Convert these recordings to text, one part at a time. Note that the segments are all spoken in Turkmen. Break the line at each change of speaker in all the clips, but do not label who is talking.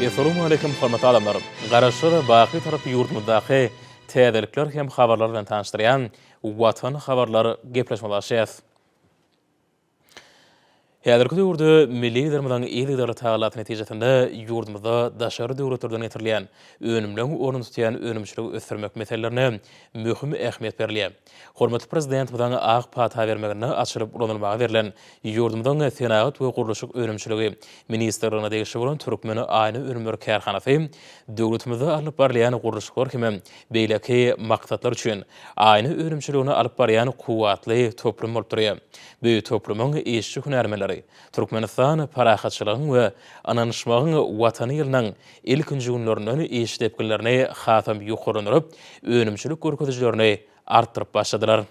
Essalawmaleýkim hormatly adamlar! Garaşsyz, baky Bitarap ýurdumyzdaky täzelikler hem habarlar bilen tanyşdyrýan Watan habarlar gepleşigimize başlaýas. Häzirki döwürde milli Liderimiziň yzygiderli tagallasy netijesinde ýurdumyzda daşary döwletlerden getirilýän önümleň ornuny tutýan önümçiligi ösdürmek meselelerine möhüm ähmiýet berilýär. Hormatly Prezidentimiziň ak pata bermeginde açylyp ulanylmaga berlen ýurdumyzyň Senagat we gurluşyk önümçiligi ministrligine degişli bolan Türkmen aýna önümleri kärhanasy döwletimizde alnyp barylýan gurluşyklar hem beýleki maksatlar üçin aýna önümçiligini alyp barýan kuwwatly toplum bolup durýar. Bu toplumyň işçi-hünärmenleri Türkmenistan parahatçylygyň we ynanyşmagyň Watany ýylynyň ilkinji günlerinden iş depginlerini hasam ýokarlandyryp, önümçilik görkezijilerini artdyryp başladylar.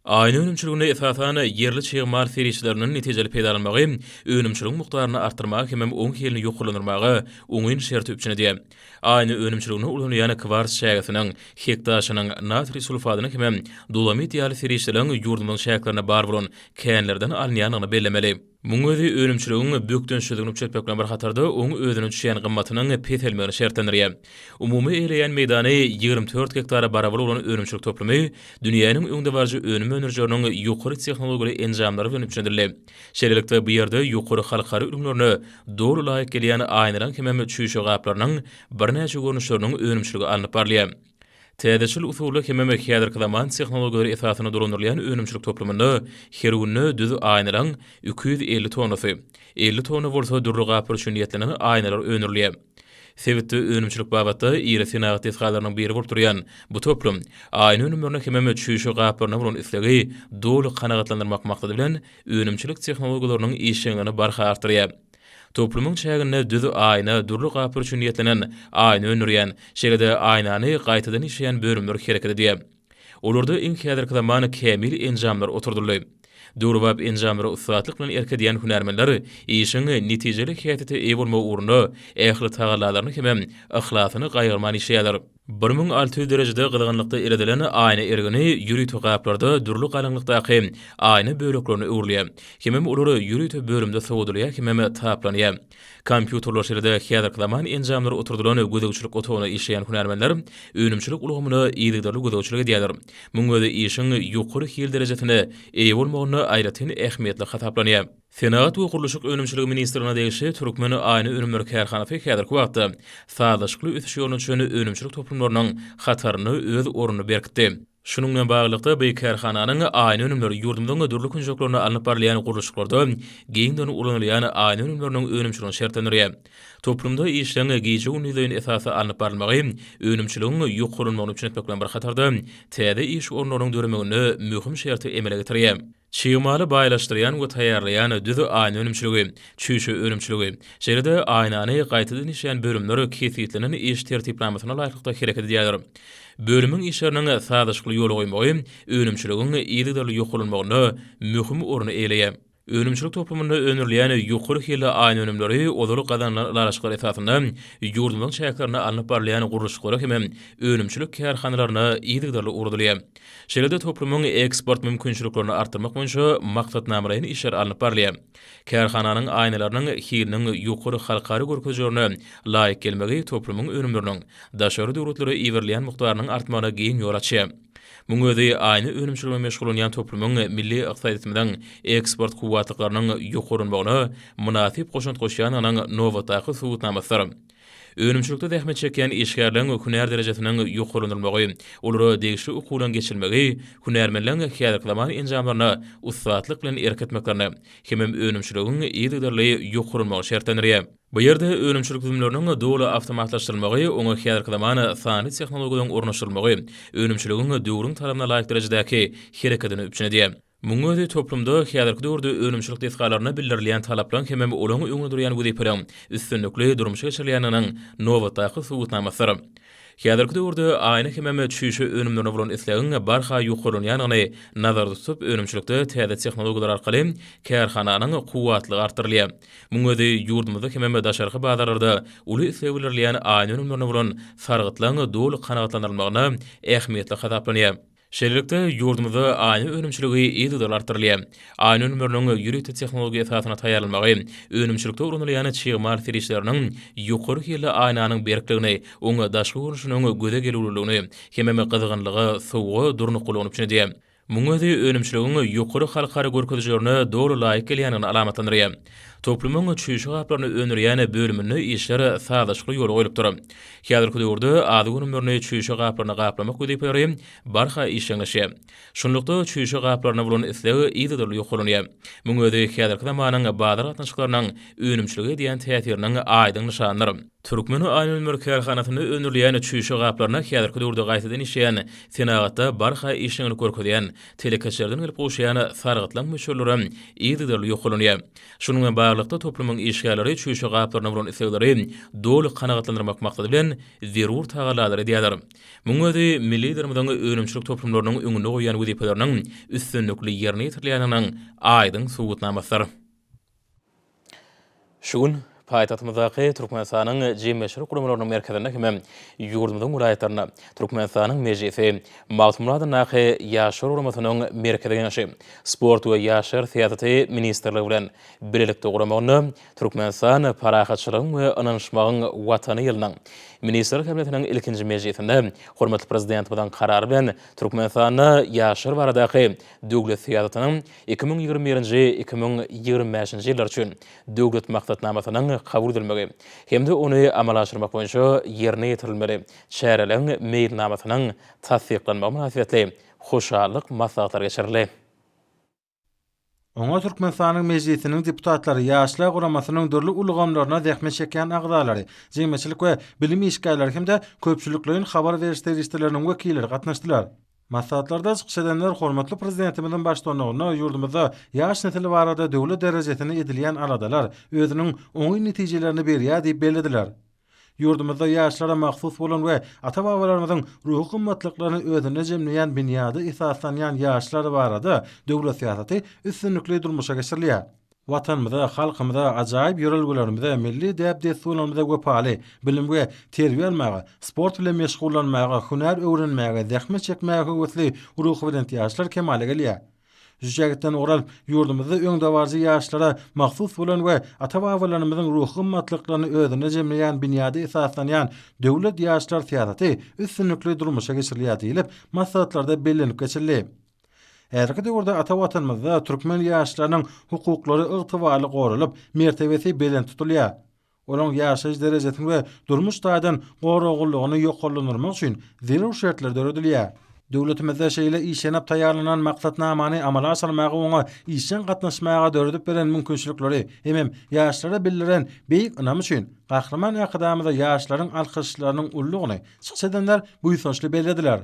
Aýna önümçiliginde esasan ýerli çig mal serişdelerinden netijeli peýdalanmagy önümçiligiň mukdaryny artdyrmaga hemem oň hilini ýokarlandyrmaga oňyn şerti üpjün edýär. Aýna önümçiliginde ulanylýan kwars çägesiniň, hek daşynyň, natriý sulfadynyň hemem dolomit ýaly serişdeleriň ýurdumyzyň çäklerinde bar bolan känlerden alynýandygyny bellemeli. Munuň özi önümçiligiň bökdençsizligini üpjün etmek bilen bir hatarda, oň özüne düşýän gymmatynyň peselmegini şertlendirýär. Umumy eýeleýän meýdany 24 gektara barabar bolan önümçilik toplumy dünýäniň öňdebaryjy önüm öndürijileriniň ýokary tehnologiýaly enjamlary bilen üpjün edildi. Şeýlelikde, bu ýerde ýokary halkara ülňülerine doly laýyk gelýän aýnalaryň hemem çüýşe gaplarynyň birnäçe görnüşleriniň önümçiligi alnyp barylýar. Täzeçil usulda hemem häzirki zaman tehnologiýalary esasynda dolandyrylýan önümçilik toplumynda her günde düz aýnalaryň 250 tonnasy, 50 tonna bolsa dürli gaplar üçin niýetlenen aýnalar öndürilýär. Sebitde önümçilik babatda iri senagat desgalarynyň biri bolup durýan bu toplum aýna önümlerine hemem çüýşe gaplaryna bolan islegi doly kanagatlandyrmak maksady bilen önümçilik tehnologiýalarynyň işjeňligini barha artdyrýar. Toplumyň çäginde düz aýna, dürli gaplar üçin niýetlenen aýna öndürýän, şeýle-de aýnany gaýtadan işleýän bölümler hereket edýär. Olarda iň häzirki zaman kämil enjamlar oturdyldy. Döwrebap enjamlara ussatlyk bilen erk edýän hünärmenler işiň netijeli häsiýete eýe bolmagy ugrunda ähli tagallalaryny hemem yhlasyny gaýgyrman işleýärler. 1600 derejede gyzgynlykda eredilen aýna ergini ýörite gaplarda dürli galyňlykdaky aýna böleklerine öwrülýär. Hemem olar ýörite bölümde sowadylýar hemem taplanýar. Kompýuterler şeýle-de häzirki zaman enjamlary oturdylan gözegçilik otagynda işleýän hünärmenler önümçilik ulgamyna yzygiderli gözegçilik edýärler. Munuň özi işiň ýokary hil derejesine eýe bolmagynda aýratyn ähmiýetli hasaplanýar. Senagat we gurluşyk önümçiligi ministrligine degişli Türkmen aýna önümleri kärhanasy häzirki wagtda sazlaşykly ösüş ýoluna düşen önümçilik toplumlarynyň hatarynda öz ornuny berkitdi. Şunuň bilen baglylykda, bu kärhananyň aýna önümleri ýurdumyzyň dürli künjeklerinde alnyp barylýan gurluşyklarda giňden ulanylýan aýna önümleriniň önümçiligini şertlendirýär. Toplumda işleň gije-gündizleýin esasda alnyp barylmagy önümçiligiň ýokarlanmagyny üpjün etmek bilen bir hatarda, täze iş orunlarynyň döremeginde möhüm şerti emele getirýär. Çig maly baýlaşdyrýan we taýýarlaýan düz aýna önümçiligi, çüýşe önümçiligi, şeýle-de aýnany gaýtadan işleýän bölümler kesgitlenen iş tertipnamasyna laýyklykda hereket edýärler. Bölümiň işleriniň sazlaşykly ýola goýmagy önümçiligiň yzygiderli ýokarlanmagynda möhüm orny eýeleýär. Önümçilik toplumynda öndürilýän ýokary hilli aýna önümleri ozal gazanylan ylalaşyklar esasynda ýurdumyzyň çäklerinde alnyp barylýan gurluşyklara hem önümçilik kärhanalaryna yzygiderli ugradylýar. Şeýle-de toplumyň eksport mümkinçiliklerini artdyrmak boýunça maksatnamalaýyn işler alnyp barylýar. Kärhananyň aýnalarynyň hiliniň ýokary halkara görkezijilerine laýyk gelmegi toplumyň önümleriniň daşary döwletlere iberilýän mukdarynyň artmagyna giň ýol açýar. Munuň özi aýna önümçiligi bilen meşgullanýan toplumyň milli ykdysadyýetimiziň eksport kuwwatlyklarynyň ýokarlanmagyna mynasyp goşant goşýandygynyň nobatdaky subutnamasydyr. Önümçilikde zähmet çekýän işgärleriň hünär derejesiniň ýokarlandyrylmagy, olara degişli okuwlaryň geçirilmegi hünärmenleriň häzirki zaman enjamlaryna ussatlyk bilen erk etmeklerine hemem önümçiligiň yzygiderli ýokarlanmagyny şertlendirýär. Bu ýerde önümçilik düzümleriniň doly awtomatlaşdyrylmagy, oňa häzirki zaman sanly tehnologiýalaryň ornaşdyrylmagy önümçiligiň döwrüň talabyna laýyk derejedäki herekedini üpjün edýär. Munuň özi toplumda häzirki döwürde önümçilik desgalaryna bildirilýän talaplaryň hemem olaryň öňünde durýan wezipeleriň üstünlikli durmuşa geçirilýändiginiň nobatdaky subutnamasydyr. Häzirki döwürde aýna hemem çüýşe önümlerine bolan islegiň barha ýokarlanýandygyny nazarda tutup, önümçilikde täze tehnologiýalar arkaly kärhananyň kuwwatlygy artdyrylýar. Munuň özi ýurdumyzda hemem daşarky bazarlarda uly isleg bildirilýän aýna önümlerine bolan sargytlaryň doly kanagatlandyrylmagyna ähmiýetli hasaplanýar. Şeýlelikde, ýurdumyzda aýna önümçiligi yzygiderli artdyrylýar. Aýna önümleriniň ýörite tehnologiýa esasynda taýýarlanmagy önümçilikde ulanylýan çig mal serişdeleriniň ýokary hilli aýnanyň berkligini, oň daşky görnüşiniň göze gelüwliligini hemem gyzgynlyga, sowuga durnuklylygyny üpjün edýär. Munuň özi önümçiligiň ýokary halkara görkezijilerine doly laýyk gelýändigini alamatlandyrýar. Toplumyň çüýşe gaplaryny öndürýän bölüminde işler sazlaşykly ýola goýlupdyr. Häzirki döwürde azyk önümlerini çüýşe gaplaryna gaplamak wezipeleri barha işjeňleşýär. Şunlukda, çüýşe gaplaryna bolan isleg yzygiderli ýokarlanýar. Munuň özi häzirki zamanyň bazar gatnaşyklarynyň önümçilige edýän täsiriniň aýdyň nyşanydyr. Türkmen aýna-önümleri kärhanasynda öndürilýän çüýşe gaplaryna häzirki döwürde gaýtadan işleýän, senagatda barha işjeňlik görkezýän, telekeçilerden gelip gowuşýan sargytlaryň möçberlerem yzygiderli ýokarlanýar. Şunuň bilen baglylykda, toplumyň işgärleri çüýşe gaplaryna bolan islegleri doly kanagatlandyrmak maksady bilen zerur tagallalary edýärler. Munuň özi milli Liderimiziň önümçilik toplumlarynyň öňünde goýýan wezipeleriniň üstünlikli ýerine ýetirilýändiginiň aýdyň subutnamasydyr. Şu gün paýtagtymyzdaky Türkmenistanyň Jemgyýetçilik guramalarynyň merkezinde hem ýurdumyzyň welaýatlarynda Türkmenistanyň Mejlisi, Magtymguly adyndaky Ýaşlar guramasynyň Merkezi Geňeşi, Sport we ýaşlar syýasaty ministrligi bilen bilelikde guramagynda Türkmenistan parahatçylygyň we ynanyşmagyň Watany ýylynyň Ministrler Kabinetiniň ilkinji mejlisinde hormatly Prezidentimiziň Karary bilen Türkmenistanda ýaşlar baradaky döwlet syýasatynyň 2021-nji, 2025-nji ýyllar üçin Döwlet maksatnamasynyň kabul edilmegi hem-de ony amala aşyrmak boýunça ýerine ýetirilmeli çäreleriň meýilnamasynyň tassyklanmagy mynasybetli hoşallyk maslahatlary geçirildi.
Oňa Türkmenistanyň Mejlisiniň deputatlary, Ýaşlar guramasynyň dürli ulgamlarynda zähmet çekýän agzalary, jemgyýetçilik we bilim işgärleri hem-de köpçülikleýin habar beriş serişdeleriniň wekilleri gatnaşdylar. Maslahatlarda çykyş edenler hormatly Prezidentimiziň baştutanlygynda ýurdumyzda ýaş nesil barada döwlet derejesinde edilýän aladalar özüniň oňyn netijelerini berýär diýip bellediler. Ýurdumyzda ýaşlara mahsus bolan we ata-babalarymyzyň ruhy gymmatlyklaryny özünde jemleýän binýada esaslanýan ýaşlar barada döwlet syýasaty üstünlikli durmuşa geçirilýär. Watanymyza, halkymyza, ajaýyp ýörelgelerimize, milli däp-dessurlarymyza wepaly, bilim we terbiýe almaga, sport bilen meşgullanmaga, hünär öwrenmäge, zähmet çekmäge höwesli ruhubelent ýaşlar kemala gelýär. Şu jähetden ugur alyp, ýurdumyzda öňdebaryjy ýaşlara mahsus bolan we ata-babalarymyzyň ruhy gymmatlyklaryny özünde jemleýän binýada esaslanýan döwlet ýaşlar syýasaty üstünlikli durmuşa geçirilýär diýlip, maslahatlarda bellenip geçildi. Häzirki döwürde ata Watanymyzda türkmen ýaşlarynyň hukuklary ygtybarly goralyp, mertebesi belent tutulýar. Olaryň ýaşaýyş derejesini we durmuş taýdan goraglylygyny ýokarlandyrmak üçin zerur şertler döredilýär. Döwletimizde şeýle işlenip taýýarlanan maksatnamany amala aşyrmaga oňa işjeň gatnaşmaga döredip beren mümkinçilikleri hemem ýaşlara bildiren beýik ynamy üçin Gahryman Arkadagymyza ýaşlaryň alkyşlarynyň uludygyny çykyş edenler buýsançly bellediler.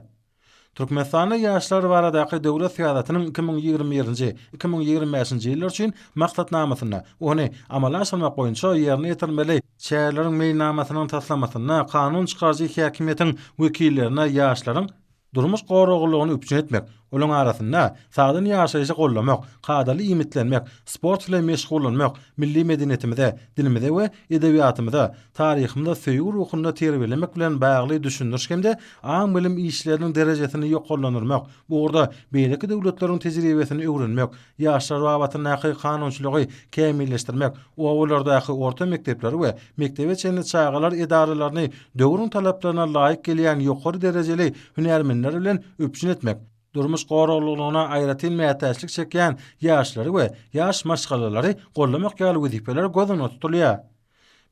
Türkmenistanda ýaşlar baradaky döwlet syýasatynyň 2021-nji, 2025-nji ýyllar üçin Maksatnamasynda, ony amala aşyrmak boýunça ýerine ýetirilmeli çäreleriň meýilnamasynyň taslamasynda kanun çykaryjy häkimiýetiň wekillerine ýaşlaryň durmuş goraglylygyny üpjün etmek, olaryň arasynda sagdyn ýaşaýşy goldamak, kadaly iýmitlenmek, sport bilen meşgullanmak, milli medeniýetimize, dilimize we edebiýatymyza, taryhymyza söýgi ruhunda terbiýelemek bilen bagly düşündiriş hem-de aň-bilim işleriniň derejesini ýokarlandyrmak, bu ugurda beýleki döwletleriň tejribesini öwrenmek, ýaşlar babatyndaky kanunçylygy kämilleşdirmek, obalardaky orta mekdepleri we mekdebe çenli çagalar edaralaryny döwrüň talaplaryna laýyk gelýän ýokary derejeli hünärmenler bilen üpjün etmek, durmuş goraglylygyna aýratyn mätäçlik çekýän ýaşlary we ýaş maşgalalary goldamak ýaly wezipeler göz öňünde tutulýar.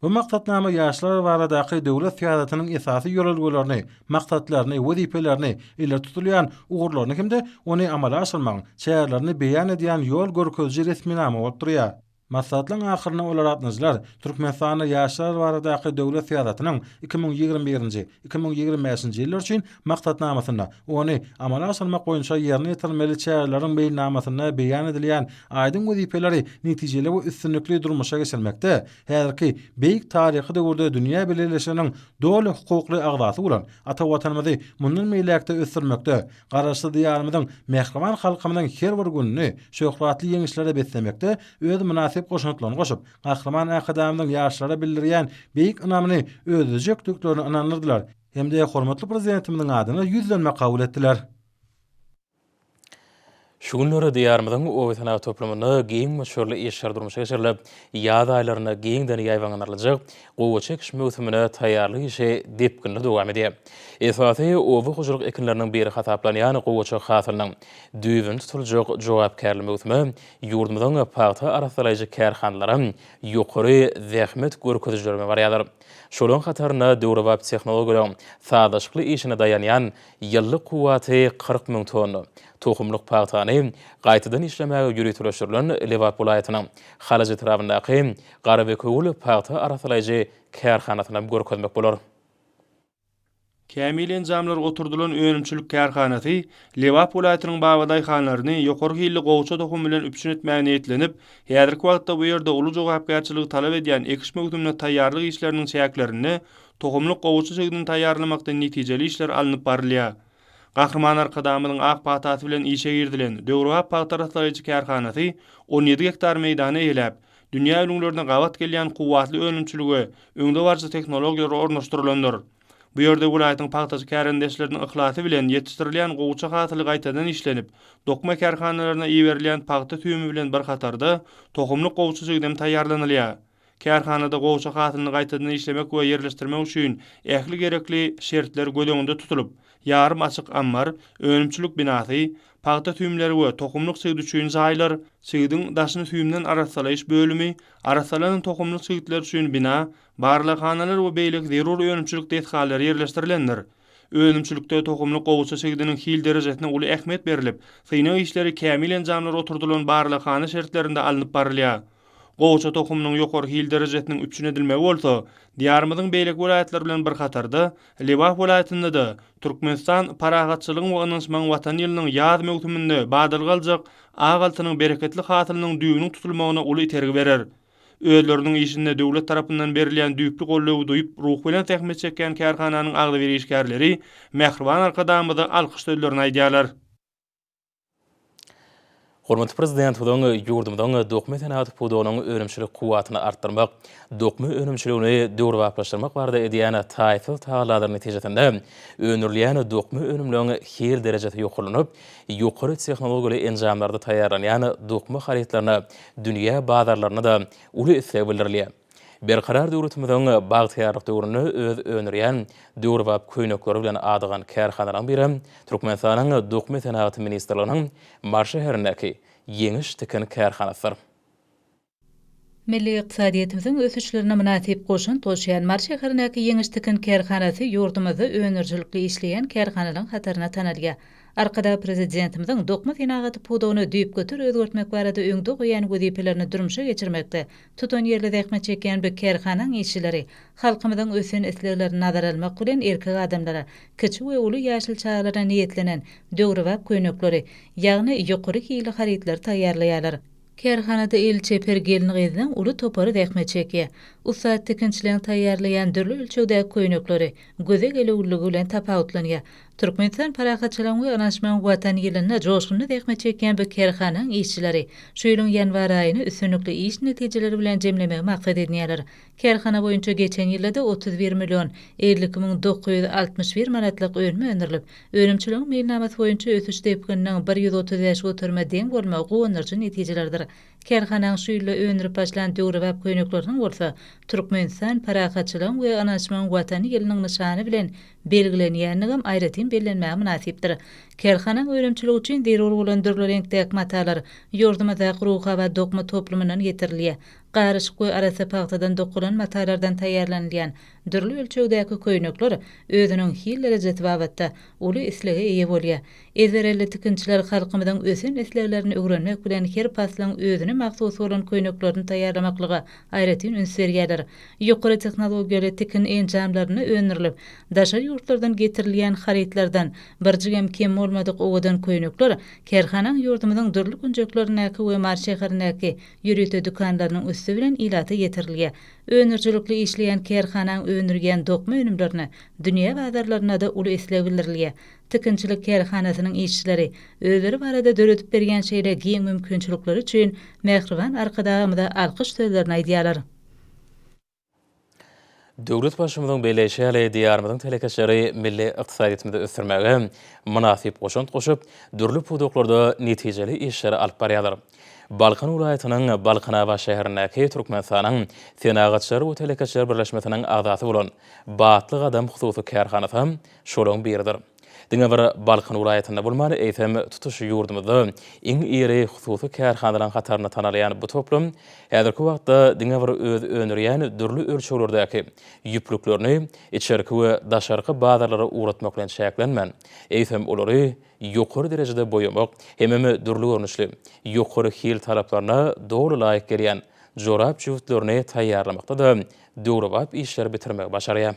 Bu maksatnama ýaşlar baradaky döwlet syýasatynyň esasy ýörelgelerini, maksatlaryny, wezipelerini, ileri tutulýan ugurlaryny hem-de ony amala aşyrmagyň çärelerini beýan edýän ýol görkeziji resminama bolup durýar. Maslahatlaryň ahyrynda olar gatnaşyjylar Türkmenistanda ýaşlar baradaky döwlet syýasatynyň 2021-nji, 2025-nji ýyllar üçin Maksatnamasynda, ony amala aşyrmak boýunça ýerine ýetirilmeli çäreleriň meýilnamasynda beýan edilýän aýdyň wezipeleri netijeli we üstünlikli durmuşa geçirmekde häzirki beýik taryhy döwürde dünýä bileleşiginiň doly hukukly agzasy bolan ata Watanymyzy mundan beýläk-de ösdürmekde, Garaşsyz Diýarymyzyň mähriban halkymyzyň her bir gününi şöhratly ýeňişlere beslemekde öz mynasyp goşantlaryny goşup, Gahryman Arkadagymyzyň ýaşlara bildirýän beýik ynamyny ödejekdiklerine ynandyrdylar hem-de hormatly Prezidentimiziň adyna ýüzlenme kabul etdiler.
Şu günler Diýarymyzyň oba-senagat toplumynda giň möçberli işler durmuşa geçirilip, ýaz aýlarynda giňden ýaýbaňlandyryljak gowaça ekiş möwsümine taýýarlyk işi depginli dowam edýär. Esasy oba hojalyk ekinleriniň biri hasaplanýan gowaça hasylynyň düýbüni tutuljak jogapkärli möwsüme ýurdumyzyň pagta arassalaýjy kärhanalary ýokary zähmet görkezijileri bilen barýarlar. Şolaryň hatarynda döwrebap tehnologiýalaryň sazlaşykly işine daýanýan ýyllyk kuwwaty 40 müň tonna tohumlyk pagtany gaýtadan işlemäge ýöriteleşdirilen Lebap welaýatynyň Halaç etrabyndaky Garabekewül pagta arassalaýjy kärhanasynam görkezmek bolar.
Kämil enjamlar oturdylan önümçilik kärhanasy Lebap welaýatynyň babadaýhanlaryny ýokary hilli gowaça tohumy bilen üpjün etmäge niýetlenip, häzirki wagtda bu ýerde uly jogapkärçiligi talap edýän ekiş möwsümine taýýarlyk işleriniň çäklerinde tohumlyk gowaça çigidini taýýarlamakda netijeli işler alnyp barylýar. Gahryman Arkadagymyzyň ak patasy bilen işe girizilen döwrebap pagta arassalaýjy kärhanasy 17 gektar meýdany eýeläp, dünýä ülňülerine gabat gelýän kuwwatly önümçilige öňdebaryjy tehnologiýalar ornaşdyrylandyr. Bu ýerde welaýatyň pagtaçy kärendeçileriniň yhlasy bilen ýetişdirilýän gowaça hasyly gaýtadan işlenip, dokma kärhanalaryna iberilýän pagta süýümi bilen bir hatarda, tohumlyk gowaça çigidem taýýarlanylýar. Kärhanada gowaça hasylyny gaýtadan işlemek we ýerleşdirmek üçin ähli gerekli şertler göz öňünde tutulyp, ýarym açyk ammar, önümçilik binasy, pagta süýümleri we tohumlyk çigit üçin jaýlar, çigidiň daşyny süýümden arassalaýyş bölümi, arassalanan tohumlyk çigitler üçin bina, barlaghanalar we beýleki zerur önümçilik desgalary ýerleşdirilendir. Önümçilikde tohumlyk gowaça çigidiniň hil derejesine uly ähmiýet berlip, synag işleri kämil enjamlar oturdylan barlaghana şertlerinde alnyp barylýar. Gowaça tohumynyň ýokary hil derejesiniň üpjün edilmegi bolsa, Diýarymyzyň beýleki welaýatlary bilen bir hatarda, Lebap welaýatynda-da Türkmenistan parahatçylygyň we ynanyşmagyň Watany ýylynyň ýaz möwsüminde badalga aljak ak altynyň bereketli hasylynyň düýbüniň tutulmagyna uly itergi berer. Özleriniň işinde döwlet tarapyndan berilýän düýpli goldawy duýup, ruhubelent zähmet çekýän kärhananyň agzybir işgärleri mähriban Arkadagymyza alkyş sözlerini aýdýarlar.
Hormatly Prezidentimiziň ýurdumyzyň dokma senagaty pudagynyň önümçilik kuwwatyny artdyrmak, dokma önümçiligini döwrebaplaşdyrmak barada edýän taýsyz tagallalary netijesinde öndürilýän dokma önümleriň hil derejesi ýokarlanyp, ýokary tehnologiýaly enjamlarda taýýarlanýan dokma harytlaryna dünýä bazarlarynda-da uly isleg bildirilýär. Berkarar döwletimiziň bagtyýarlyk döwründe öz öndürýän döwrebap köýnekleri bilen adygan kärhanalaryň biri Türkmenistanyň Dokma senagaty ministrliginiň Mary şäherindäki Ýeňiş tikin kärhanasydyr.
Milli ykdysadyýetimiziň ösüşlerine mynasyp goşant goşýan Mary şäherindäki Ýeňiş tikin kärhanasy ýurdumyzda öndürijilikli işleýän kärhanalaryň hatarynda tanalýar. Arkadag Prezidentimiziň dokma senagaty pudagyny düýpgöter özgertmek barada öňde goýan wezipelerini durmuşa geçirmekde Tutanýerli zähmet çekýän bu kärhanaň işçileri halkymyzyň ösen isleglerini nazara almak bilen erkek adamlara, kiçi we uly ýaşly çagalara niýetlenen döwrebap köýnekleri, ýagny ýokary hilli harytlary taýýarlaýarlar. Kärhanada eli çeper gelin-gyzlaň uly topary zähmet çekýär. Ussat tikinçileň taýýarlaýan dürli ölçegdäki köýnekleri göze gelüwliligi bilen tapawutlanýar. Türkmenistan Parahatçylygyň we ynanyşmagyň Watany ýylynda joşgunly zähmet çekýän bu kärhanaň işçileri şu ýylyň ýanwar aýyny üstünlikli iş netijeleri bilen jemlemegi maksat edinýärler. Kärhana boýunça geçen ýylda-da 31 million 52 müň 961 manatlyk önüm öndürilip, önümçiligiň meýilnamasy boýunça ösüş depgininiň 135 göterime deň bolmagy guwandyryjy netijelerdir. Kärhanaň şu ýylda öndürip başlan döwrebap köýnekleriniň bolsa Türkmenistan Parahatçylygyň we ynanyşmagyň Watany ýylynyň nyşany bilen belgilenýändigem aýratyn bellenmäge mynasypdyr. Kärhanaň önümçiligi üçin zerur bolan dürli reňkdäki matalar ýurdumyzdaky Ruhabat dokma toplumyndan getirilýär. Garyşyk we arassa pagtadan dokalan matalardan taýýarlanylýan dürli ölçegdäki köýnekler özüniň hil derejesi babatda uly islege eýe bolýar. Ezber elli tikinçiler halkymyzyň ösen isleglerini öwrenmek bilen her paslyň özüne mahsus bolan köýneklerini taýýarlamaklyga aýratyn üns berýärler. Ýokary tehnologiýaly tikin enjamlarynda öndürilip, daşary ýurtlardan getirilýän harytlardan birjigem kem bolmadyk owadan köýnekler kärhanaň ýurdumyzyň dürli künjeklerindäki we Mary şäherindäki ýörite dükanlarynyň üsti bilen ilata ýetirilýär. Öndürijilikli işleýän kärhanaň öndürýän dokma önümlerine dünýä bazarlarynda-da uly isleg bildirilýär. Tikinçilik kärhanasynyň işçileri özleri barada döredip berýän şeýle giň mümkinçilikleri üçin mähriban Arkadagymyza alkyş sözlerini aýdýarlar.
Döwlet Baştutanynyň belleýşi ýaly, Diýarymyzyň telekeçileri milli ykdysadyýetimizi ösdürmäge mynasyp goşant goşup, dürli pudaklarda netijeli işleri alyp barýarlar. Balkan welaýatynyň Balkanabat şäherindäki Türkmenistanyň Senagatçylar we telekeçiler birleşmesiniň agzasy bolan Batly gadam hususy kärhanasy hem şolaryň biridir. Diňe bir Balkan welaýatynda bolman, eýsem, tutuş ýurdumyzda iň iri hususy kärhanalaryň hatarynda tanalýan bu toplum häzirki wagtda diňe bir öz öndürýän dürli ölçeglerdäki ýüplüklerini içerki we daşarky bazarlara ugratmak bilen çäklenmän, eýsem, olary ýokary derejede boýamak hemem dürli görnüşli, ýokary hil talaplaryna doly laýyk gelýän jorap jübütlerini taýýarlamakda-da döwrebap işleri bitirmegi başarýar.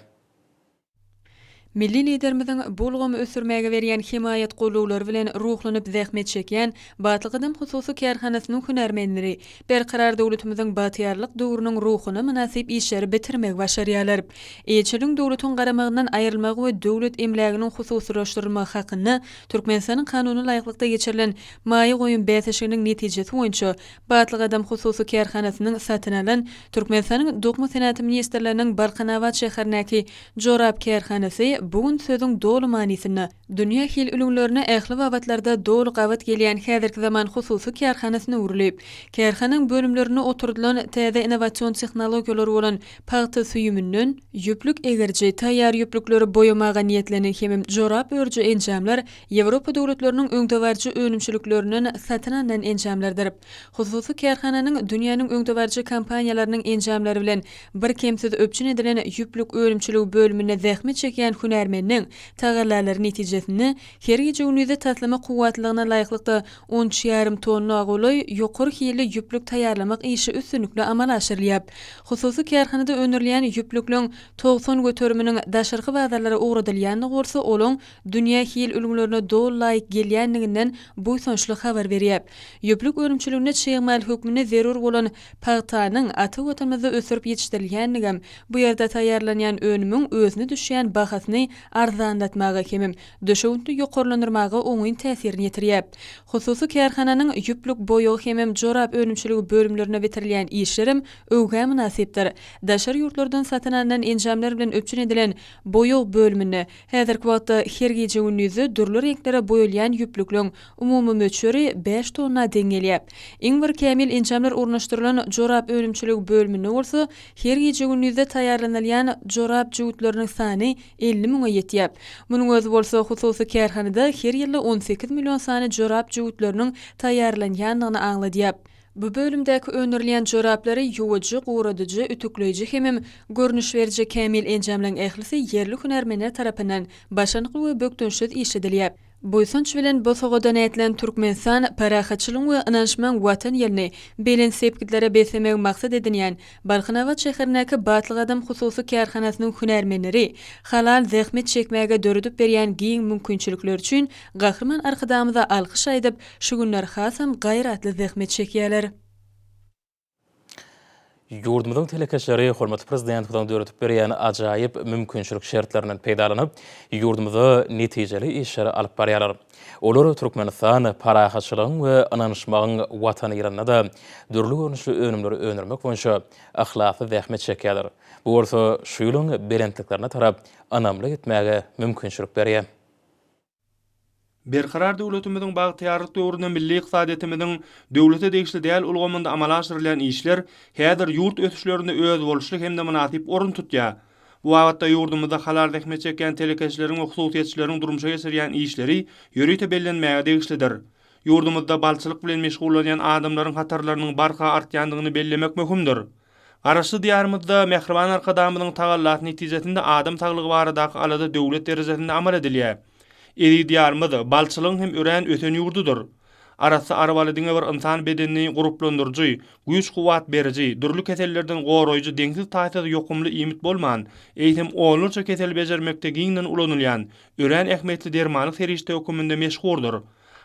Milli Liderimiziň bu ulgamy ösdürmäge berýän hemaýat-gollawlary bilen ruhlanyp zähmet çekýän Batly gadam hususy kärhanasynyň hünärmenleri Berkarar döwletimiziň bagtyýarlyk döwrüniň ruhuna mynasyp işleri bitirmegi başarýarlar. Eýeçiligiň döwletiň garamagyndan aýrylmagy we döwlet emläginiň hususylaşdyrylmagy hakynda Türkmenistanyň Kanunyna laýyklykda geçirilen maýa goýum bäsleşiginiň netijesi boýunça Batly gadam hususy kärhanasynyň satyn alan Türkmenistanyň Dokma senagaty ministrliginiň Balkanabat şäherindäki jorap kärhanasy bu gün sözüň doly manysynda dünýä hil ülňülerine ähli babatlarda doly gabat gelýän häzirki zaman hususy kärhanasyna öwrülip, kärhanaň bölümlerinde oturdylan täze innowasion tehnologiýalar bolan pagta süýüminden ýüplük egiriji, taýýar ýüplükleri boýamaga niýetlenen hemem jorap örüji enjamlar Ýewropa döwletleriniň öňdebaryjy önümçiliklerinden satyn alnan enjamlardyr. Hususy kärhananyň dünýäniň öňdebaryjy kompaniýalarynyň enjamlary bilen birkemsiz üpjün edilen ýüplük önümçiligi bölüminde zähmet çekýän hünärmeniniň tagallalary netijesinde her gije-gündizde taslama kuwwatlylygyna laýyklykda on üç ýarym tonna golaý ýokary hilli ýüplük taýýarlamak işi üstünlikli amala aşyrylýar. Hususy kärhanada öndürilýän ýüplükleň 90 göteriminiň daşarky bazarlara ugradylýandygy bolsa olaň dünýä hil ülňülerine doly laýyk gelýändiginden buýsançly habar berýär. Ýüplük önümçiliginde çig mal hökmünde zerur bolan pagtanyň ata Watanymyzda ösdürip ýetişdirilýändigem bu ýerde taýýarlanýan önümiň özüne düşýän bahasyny arzanlatmaga hemem düşewüntini ýokarlandyrmaga oňyn täsirini ýetirýär. Hususy kärhananyň ýüplük boýagy hemem jorap önümçiligi bölümlerinde bitirilýän işlerem öwgä mynasypdyr. Daşary ýurtlardan satyn alnan enjamlar bilen üpjün edilen boýag bölüminde Häzirki wagtda her gije-gündizde dürli reňklere boýalýan ýüplükleň umumy möçberi bäş tonna deň gelýär. Iň bir kämil enjamlar ornaşdyrylan jorap önümçiligi bölüminde bolsa her gije-gündizde taýýarlanylýan jorap jübütleriniň sany 50 müňe ýetýär. Munuň özi bolsa hususy kärhanada her ýylda 18 million sany jorap jübütleriniň taýýarlanýandygyny aňladýar. Bu bölümdäki öndürilýän joraplary ýuwujy, guradyjy, ütükleýji hemem görnüş beriji kämil enjamlaryň ählisi ýerli hünärmenler tarapyndan başarnykly we bökdençsiz işledilýär. Buýsanç bilen bosagadan ätlän Türkmenistan parahatçylygyň we ynanyşmagyň Watan ýylyny belent sepgitlere beslemegi maksat edinýän Balkanabat şäherindäki Batly gadam hususy kärhanasynyň hünärmenleri halal zähmet çekmäge döredip berýän giň mümkinçilikleri üçin Gahryman Arkadagymyza alkyş aýdyp, Şu günler hasam gaýratly zähmet çekýärler.
Ýurdumyzyň telekeçileri hormatly Prezidentimiziň döredip berýän ajaýyp mümkinçilik şertlerinden peýdalanyp, ýurdumyzda netijeli işleri alyp barýarlar. Olar Türkmenistan parahatçylygyň we ynanyşmagyň Watany ýylynda-da dürli görnüşli önümleri öndürmek boýunça yhlasly zähmet çekýärler. Bu bolsa şu ýylyň belentliklerine tarap ynamly gitmäge mümkinçilik berýär.
Berkarar döwletimiziň bagtyýarlyk döwründe milli ykdysadyýetimiziň döwlete degişli däl ulgamynda amala aşyrylýan işler häzir ýurt ösüşlerinde özboluşly hem-de mynasyp orun tutýar. Bu babatda ýurdumyzda halal zähmet çekýän telekeçileriň we hususyýetçileriň durmuşa geçirýän işleri ýörite bellenmäge degişlidir. Ýurdumyzda balçylyk bilen meşgullanýan adamlaryň hatarlarynyň barha artýandygyny bellemek möhümdir. Garaşsyz Diýarymyzda mähriban Arkadagymyzyň tagallasy netijesinde adam saglygy baradaky alada döwlet derejesinde amal edilýär. Eziz Diýarymyz balçylygyň hem örän ösen ýurdudyr. Arassa ary baly diňe bir ynsan bedenini gurplandyryjy, güýç-kuwwat beriji, dürli kesellerden goraýjy deňsiz-taýsyz ýokumly iýmit bolman, eýsem onlarça keseli bejermekde giňden ulanylýan, örän ähmiýetli dermanlyk serişde höküminde meşhurdyr.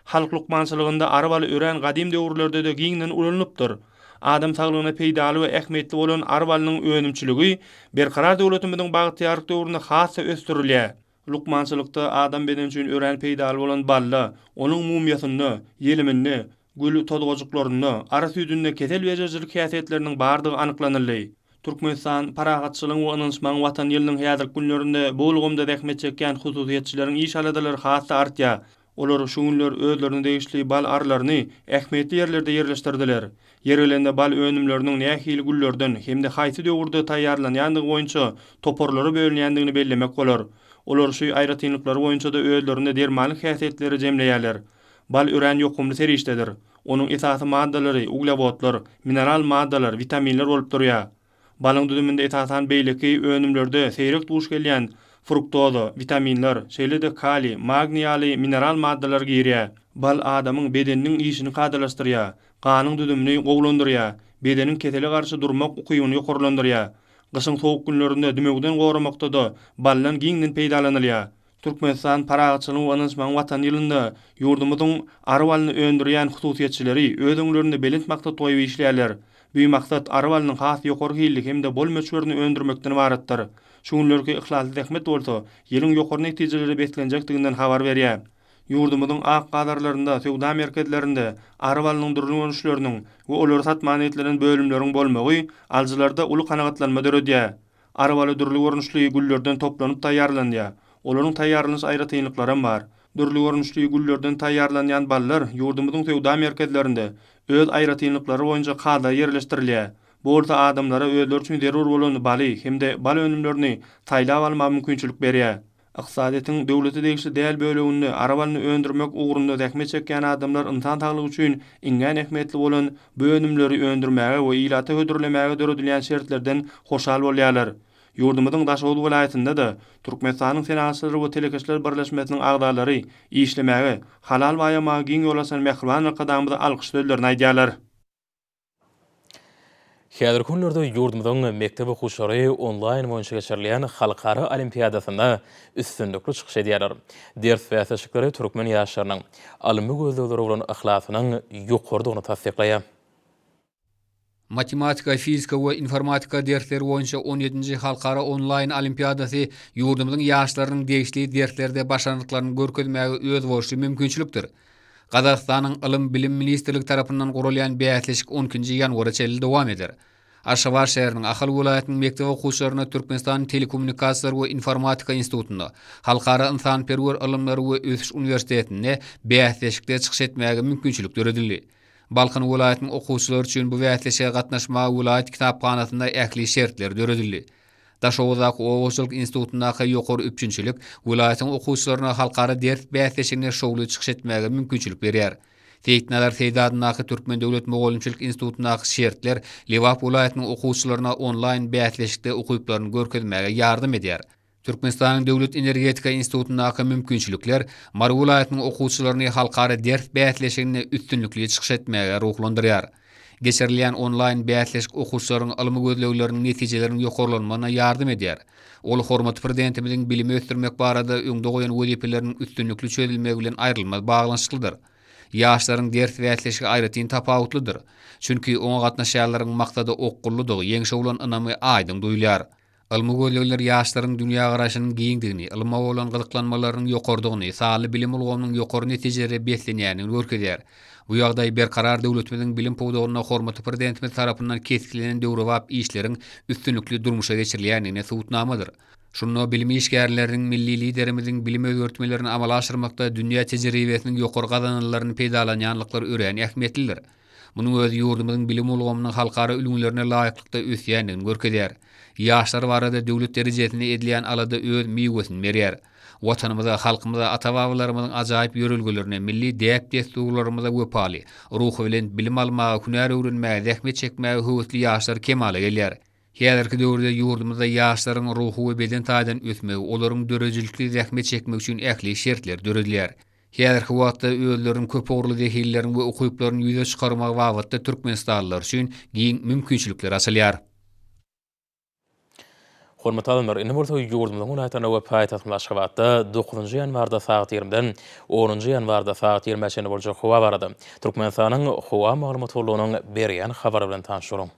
Halk lukmançylygynda ary baly örän gadym döwürlerde-de giňden ulanylypdyr. Adam saglygyna peýdaly we ähmiýetli bolan ary balynyň önümçiligi Berkarar döwletimiziň bagtyýarlyk döwründe has-da ösdürilýär. Lukmançylykda adam bedeni üçin örän peýdaly bolan balda, onuň mumyýasynda, ýeliminde, gül tozgajyklarynda, ary süýdünde kesel bejerijilik häsiýetleriniň bardygy anyklanyldy. Türkmenistan, parahatçylygyň we ynanyşmagyň Watany ýylynyň häzirki günlerinde bu ulgamda zähmet çekýän hususyýetçileriň iş aladalary has-da artýar. Olar şu günler özlerine degişli bal arylaryny ähmiýetli ýerlerde ýerleşdirdiler. Ýeri gelende bal önümleriniň nähili güllerden hem-de haýsy döwürde taýýarlanýandygy boýunça toparlara bölünýändigini bellemek bolar. Olar şu aýratynlyklary boýunça-da özlerinde dermanlyk häsiýetleri jemleýärler. Bal örän ýokumly serişdedir. Onuň esasy maddalary uglewodlar, mineral maddalar, witaminler bolup durýar. Balyň düzüminde esasan beýleki önümlerde seýrek duş gelýän fruktoza, witaminler, şeýle-de kaliý, magniý ýaly mineral maddalar girýär. Bal adamyň bedeniniň işini kadalaşdyrýar, ganyň düzümini gowulandyrýar, bedeniň kesele garşy durmak ukybyny ýokarlandyrýar. Gyşyň sowuk günlerinde dümewden goramakda-da baldan giňden peýdalanylýar. Türkmenistan Parahatçylygyň we ynanyşmagyň Watany ýylynda ýurdumyzyň ary balyny öndürýän hususyýetçileri öz öňlerinde belent maksat goýup işleýärler. Bu maksat ary balynyň has ýokary hilli hem-de bol möçberini öndürmekden ybaratdyr. Şu günlerki yhlasly zähmet bolsa, ýylyň ýokary netijelere beslenjekdiginden habar berýär. Ýurdumyzyň ak bazarlarynda, söwda merkezlerinde ary balynyň dürli görnüşleriniň we olary satmaga niýetlenen bölümleriň bolmagy alyjylarda uly kanagatlanma döredýär. Ary baly dürli görnüşli güllerden toplanyp taýýarlanýar. Olaryň taýýarlanyş aýratynlyklaram bar. Dürli görnüşli güllerden taýýarlanýan ballar ýurdumyzyň söwda merkezlerinde öz aýratynlyklary boýunça kada ýerleşdirilýär. Bu bolsa adamlara özleri üçin zerur bolan baly hem-de bal önümlerini saýlap almaga mümkinçilik berýär. Ykdysadyýetiň döwlete degişli däl böleginde ary balyny öndürmek ugrunda zähmet çekýän adamlar ynsan saglygy üçin iňňän ähmiýetli bolan bu önümleri öndürmäge we ilata hödürlemäge döredilýän şertlerden hoşal bolýarlar. Ýurdumyzyň Daşoguz welaýatynda-da Türkmenistanyň Senagatçylar we telekeçiler birleşmesiniň agzalary işlemäge, halal baýamaga giň ýol açan mähriban Arkadagymyza alkyş sözlerini aýdýarlar.
Häzirki günlerde ýurdumyzyň mekdep okuwçylary onlaýn boýunça geçirilýän halkara olimpiadasynda üstünlikli çykyş edýärler. Ders bäsleşikleri türkmen ýaşlarynyň ylmy gözleglere bolan yhlasynyň ýokarydygyny tassyklaýar.
Matematika, fizika we informatika dersleri boýunça on ýedinji halkara onlaýn olimpiadasy ýurdumyzyň ýaşlarynyň degişli derslerde başarnyklaryny görkezmäge özboluşly mümkinçilikdir. Gazagystanyň Ylym-bilim ministrligi tarapyndan guralýan bäsleşik on ikinji ýanwara çenli dowam eder. Aşgabat şäheriniň, Ahal welaýatynyň mekdep okuwçylaryna Türkmenistanyň Telekommunikasiýalar we informatika institutynda, Halkara ynsanperwer ylymlary we ösüş uniwersitetinde bäsleşikde çykyş etmäge mümkinçilik döredildi. Balkan welaýatynyň okuwçylary üçin bu bäsleşige gatnaşmaga welaýat kitaphanasynda ähli şertler döredildi. Daşoguzdaky oba hojalyk institutyndaky ýokary üpjünçilik welaýatyň okuwçylaryna halkara ders bäsleşiginde şowly çykyş etmäge mümkinçilik berýär. Seýitnazar Seýdi adyndaky Türkmen döwlet mugallymçylyk institutyndaky şertler Lebap welaýatynyň okuwçylaryna onlaýn bäsleşikde ukyplaryny görkezmäge ýardam edýär. Türkmenistanyň Döwlet energetika institutyndaky mümkinçilikler Mary welaýatynyň okuwçylaryny halkara ders bäsleşiginde üstünlikli çykyş etmäge ruhlandyrýar. Geçirilýän onlaýn bäsleşik okuwçylaryň ylmy gözlegleriniň netijeleriniň ýokarlanmagyna ýardam edýär. Ol hormatly Prezidentimiziň bilimi ösdürmek barada öňde goýan wezipeleriniň üstünlikli çözülmegi bilen aýrylmaz baglanyşyklydyr. Ýaşlaryň ders bäsleşigi aýratyn tapawutlydyr. Çünki oňa gatnaşýanlaryň maksada okgunlydygy, ýeňşe bolan ynamy aýdyň duýulýar. Ylmy gözlegler ýaşlaryň dünýägaraýşynyň giňdigini, ylma bolan gyzyklanmalarynyň ýokarydygyny, sanly bilim ulgamynyň ýokary netijelere beslenýändigini görkezýär. Bu ýagdaý Berkarar döwletimiziň bilim pudagynda hormatly Prezidentimiz tarapyndan kesgitlenen döwrebap işleriň üstünlikli durmuşa geçirilýändigine subutnamadyr. Şunda bilim işgärleriniň milli Liderimiziň bilim özgertmelerini amala aşyrmakda dünýä tejribesiniň ýokary gazananlaryny peýdalanýanlyklary örän ähmiýetlidir. Munuň özi ýurdumyzyň bilim ulgamynyň halkara ülňülerine laýyklykda ösýändigini görkezýär. Ýaşlar barada döwlet derejesinde edilýän alada öz miwesini berýär. Watanymyza, halkymyza, ata-babalarymyzyň ajaýyp ýörelgelerine, milli däp-dessurlarymyza wepaly, ruhubelent bilim almaga, hünär öwrenmäge, zähmet çekmäge höwesli ýaşlar kemala gelýär. Häzirki döwürde ýurdumyzda ýaşlaryň ruhy we beden taýdan ösmegi, olaryň döredijilikli zähmet çekmegi üçin ähli şertler döredilýär. Häzirki wagtda özleriniň köpugurly zehinlerini we ukyplaryny ýüze çykarmagy babatda türkmenistanlylar üçin giň mümkinçilikler açylýar.
Hormatly alymlar, indi bolsa ýurdumyzyň welaýatlarynda we paýtagtymyz Aşgabatda dokuzynjy ýanwarda sagat ýigrimiden onunjy ýanwarda sagat ýigrimä çenli boljak howa barada Türkmenistanyň Howa maglumat gullugynyň berýän habary bilen tanyş boluň.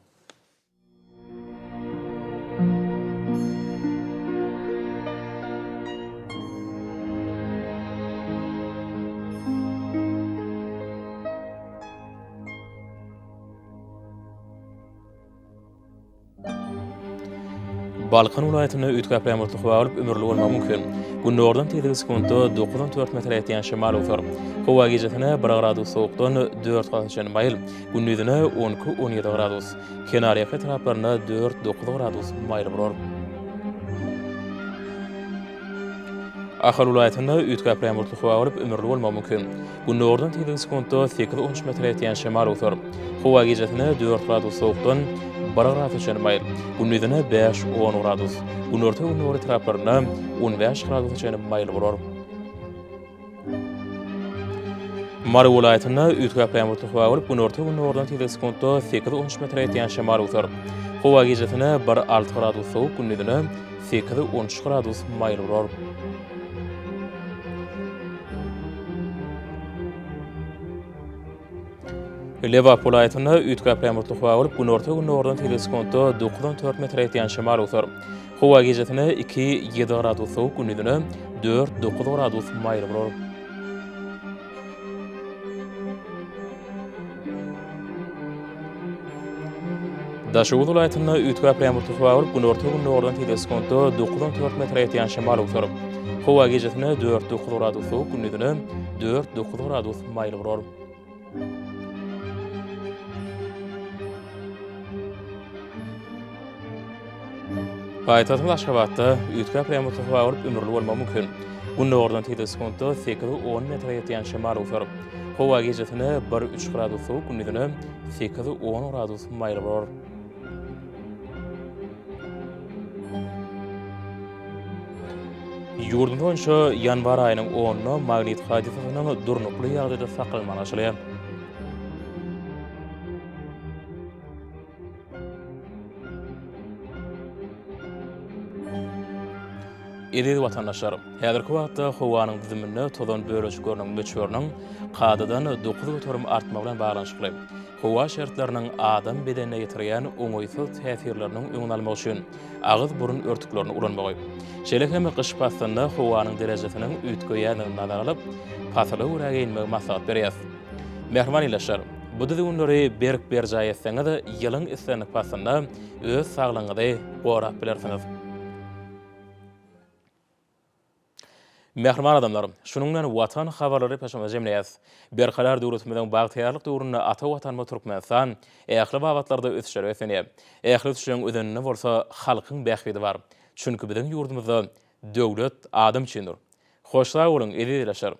Balkan welaýatynda üýtgäp ýagmurly howa bolup, ümürli bolmagy mümkin. Gündogardan tizligi sekuntda 9-14 metre ýetýän şemal öwser. Howa gijesine bir gradus sowukdan dört grasa çenli maýyl, gündizine 12-17 gradus, kenarýaka etraplarynda dört-dokuz gradus maýyl bolar. Ahal welaýatynda üýtgäp ýagmurly howa bolup, ümürli bolmagy mümkin. Gündogardan tizligi sekuntda sekiz-on üç metre ýetýän şemal öwser. Howa gijesine dört gradus sowukdan bir grasa çenli maýyl, gündizine bäş-on gradus, günorta-gündogar etraplarynda on bäş gradusa çenli maýyl bolar. Mary welaýatynda üýtgäp ýagmurly howa bolup, günorta-gündogardan tizligi sekuntda sekiz-on üç metre ýetýän şemal öwser. Howa gijesine bir-alty gradus sowuk, gündizine sekiz-on üç gradus maýyl bolar. Lebap welaýatynda üýtgäp ýagmurly howa bolup, günorta-gündogardan tizligi sekuntda dokuz-on dört metre ýetýän şemal öwser. Howa gijesine iki, ýedi gradus sowuk, gündizine dört, dokuz gradus maýyl bolar. Daşoguz welaýatynda üýtgäp ýagmurly howa bolup, günorta-gündogardan tizligi sekuntda dokuz-on dört metre ýetýän şemal öwser. Howa gijesine dört, dokuz gradus sowuk, gündizine dört, dokuz gradus maýyl bolar. Paýtagtymyz Aşgabatda üýtgäp ýagmurly howa bolup, ümürli bolmagy mümkin. Gündogardan tizligi sekuntda sekiz-on metre ýetýän şemal öwser. Howa gijesine bir-üç gradus sowuk, gündizine sekiz-on gradus maýyl bolar. Ýurdumyz boýunça ýanwar aýynyň onuna magnit hadysasynyň durnukly ýagdaýda saklanmagy garaşylýar. Eziz watandaşlar, häzirki wagtda howanyň düzüminde tozan bölejikleriniň möçberiniň kadadan 9% artmagy bilen baglanyşykly howa şertleriniň adam bedenine ýetirýän oňaýsyz täsirleriniň öňüni almak üçin agyz-burun örtüklerini ulanmagy, şeýle hem gyş paslynda howanyň derejesiniň üýtgeýändigini nazara alyp, pasyla görä geýinmegi maslahat berýäris. Mähriban ildeşler, bu düzgünleri berk berjaý etseňiz, ýylyň islendik paslynda öz saglygyňyzy gorap bilersiňiz. Mähriban adamlar, şunuň bilen Watan habarlary peşimizi jemleýäris. Berkarar döwletimiziň bagtyýarlyk döwründe ata Watanymyz Türkmenistan ähli babatlarda ösüşlere beslenýär. Ähli ösüşleriň özeninde bolsa halkyň bähbidi bar. Çünki biziň ýurdumyzda Döwlet adam üçindir! Hoş sag boluň, eziz ildeşler!